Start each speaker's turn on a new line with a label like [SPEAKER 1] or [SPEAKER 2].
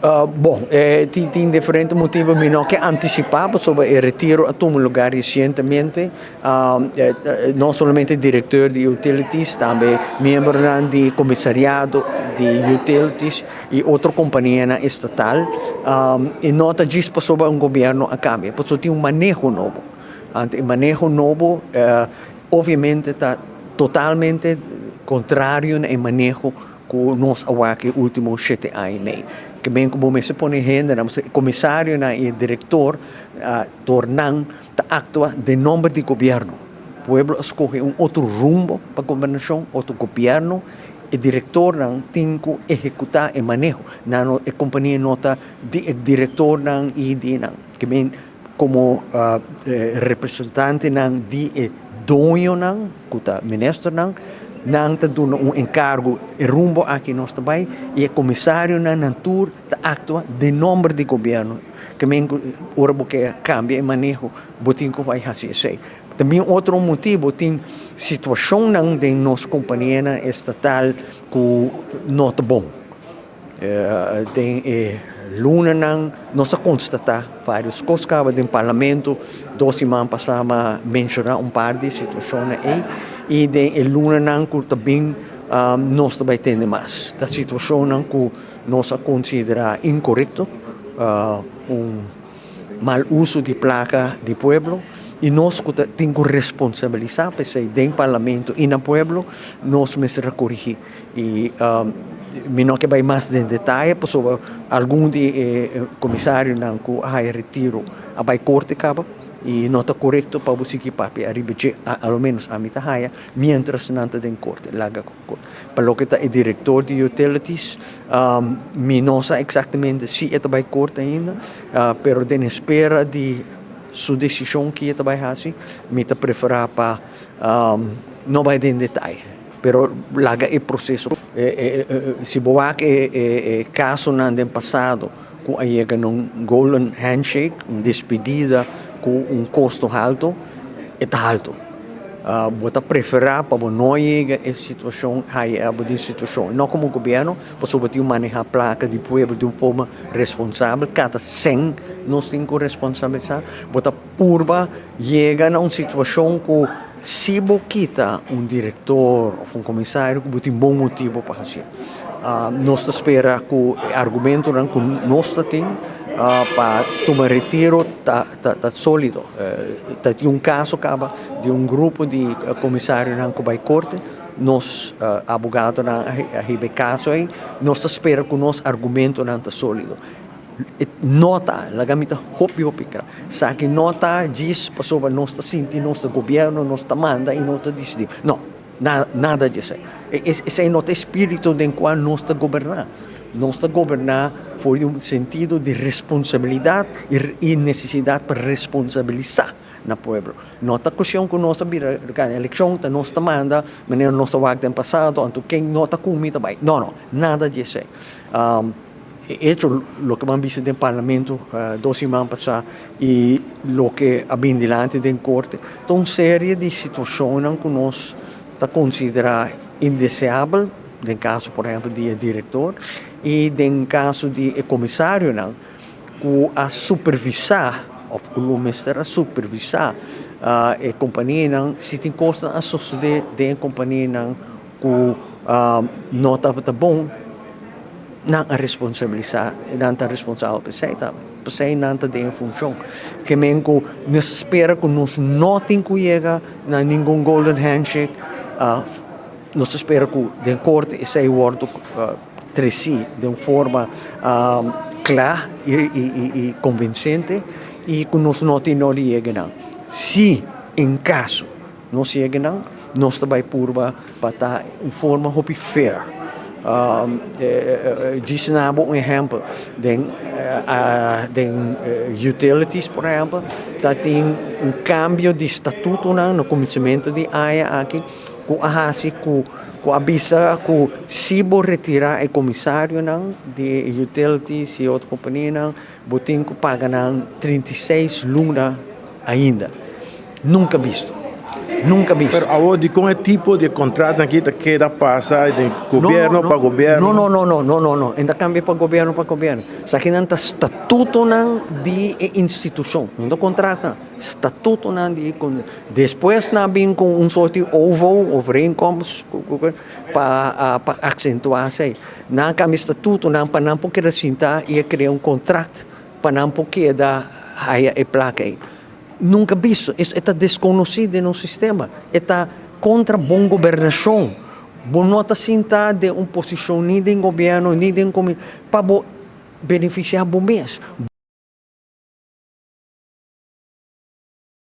[SPEAKER 1] Bon, tin diferente motibu. Mi no ke antisipá pasobra e retiro a tuma lugá resientemente. No solamente direktor di utilities, tambe miembronan di komisariado di utilities i otro kompanianan estatal. E no ta djis pasobra un gobièrnu a kambia, pasobra tin un maneho nobo. Anto e maneho nobo obviamente ta totalmente kontrario na e maneho ku nos a wak e último shete aña i mei. Ke men ku bo mester pone hendenan, e komisarionan i e direktor dor nan ta aktua den nòmber di gobièrnu. Pueblo a skohe un otro rumbo pa gobernashon, otro gobièrnu. E direktornan tin ku ehekutá e maneho. Nan no, e kompania no ta di e direktornan i di nan. Ke men komo representantenan di e doñonan ku ta ministernan, nan ta duna un enkargo, e rumbo aki nos ta bai i e komisarionan nan tur ta aktua den nòmber di gobièrnu. Ke men ku ora bo ke kambia e maneho bo tin ku bai hasi esei. También otro motibu tin situashonnan den nos kompanianan estatal ku no ta bon. Den e lunanan nos a konstatá vários kos kaba den parlamento. Dos siman pasá mi a menshoná un par di situashonnan ei i den e lunanan ku ta bin nos ta bai tende mas. Ta situashonnan ku nos a konsiderá inkorekto, un mal uso di plaka di pueblo i nos ku ta tin ku responsabilisá p'esei den parlamento i na pueblo nos mester a korigí. I mi no ke bai mas den detaye pasobra algun di e komisarionan ku a haya retiro a bai korte kaba i no ta korekto pa bo sigui papia ariba dje, a lo menos ami ta haya mientras nan ta den korte. Laga pa loke ta e direktor di utilities mi no sa eksaktamente si e ta bai korte ainda pero den espera di su desishon ki e ta bai hasi mi ta prefera pa no bai den detaye. Pero laga e proceso. Si bo wak e casonan den pasado cu a yega na un golden handshake, un despedida cu un costo halto, e ta halto. Bo ta prefera pa bo no yega e situacion, haya bo den situacion, no como gobierno, pasobra bo tin maneha placa di pueblo di un forma responsabel, cada cent nos tin cu responsabilisa, bo ta purba yega na un situacion cu si bo kita un director of un comisario cu bo tin bon motibo pa hacié. Nos ta spera cu e argumentonan cu nos ta tin pa tuma retiro ta ta solido. Ta tin un caso caba di un grupo di comisarionan cu bay corte, nos abogadonan a hiba e caso ey, nos ta spera cu nos argumentonan ta solido. E no ta, laga mi ta hopi hopi kla, esaki no ta djis pasobra nos ta sinti nos ta gobierno, nos ta manda i nos ta disidí. No, nada, nada di esei. Esei no ta e spiritu den kua nos ta goberná. Nos ta goberná for di un sentido di responsabilidat i nesesidat pa responsabilisá na pueblo. No ta kuestion ku nos ta bira gana elekshon, ta nos ta manda manera nos ta wak den pasado, anto ken no ta kumi ta bai. No, no, nada di esei. E hecho loke bo a bisa den parlamento dos siman pasá i loke a bin dilanti den korte ta un serie di situashonnan ku nos ta konsiderá indeseabel den kaso por ehèmpel di e direktor i den kaso di e komisarionan ku a supervisá òf ku lo mester a supervisá e kompanianan si tin kosnan a sosodé den e kompanianan ku no tabata bon. Nan a responsabilisá, nan ta responsabel pa esei ta, p'esei nan ta den e funshon. Ke men ku nos ta spera ku nos no tin ku yega na ningun golden handshake, nos ta spera ku den korte esei wòrdu tresí den un forma kla i konvinsente i ku nos no tin no di yega nan. Si en kaso Nos yegenan, nos ta bai purba pa ta un forma hopi fair. Djis na bo un ehèmpel, den den utilities por ehèmpel ta tin un kambio di statutonan na kuminsamentu di aña aki ku a hasi ku ku a bisa ku si bo retirá e komisarionan di e utilities i otro kompanianan Bo tin ku paga nan 36 luna ainda. Nunka bisto. Nunka bisto.
[SPEAKER 2] Pero awor di kon e tipo di kontrato aki ta keda pasa di gobièrnu pa gobièrnu?
[SPEAKER 1] No, no, no, no, no, no, no. E ta kambia pa gobièrnu pa gobièrnu. Esakinan ta statutonan di e institushon, no ta kontratonan. Statutonan di e Despues nan a bin ku un sort di OVO, overeenkomst, pa pa aksentuá esei. Nan a kambia statutonan pa nan por keda sinta i a krea un kontrakt pa nan por keda haya e plaka ei. Nunka bisto, e ta deskonosí den nos sistema, e ta kontra bon gobernashon. Bo no ta sinta den un posishon ni den gobièrnu ni den pa bo benefisiá bo mes.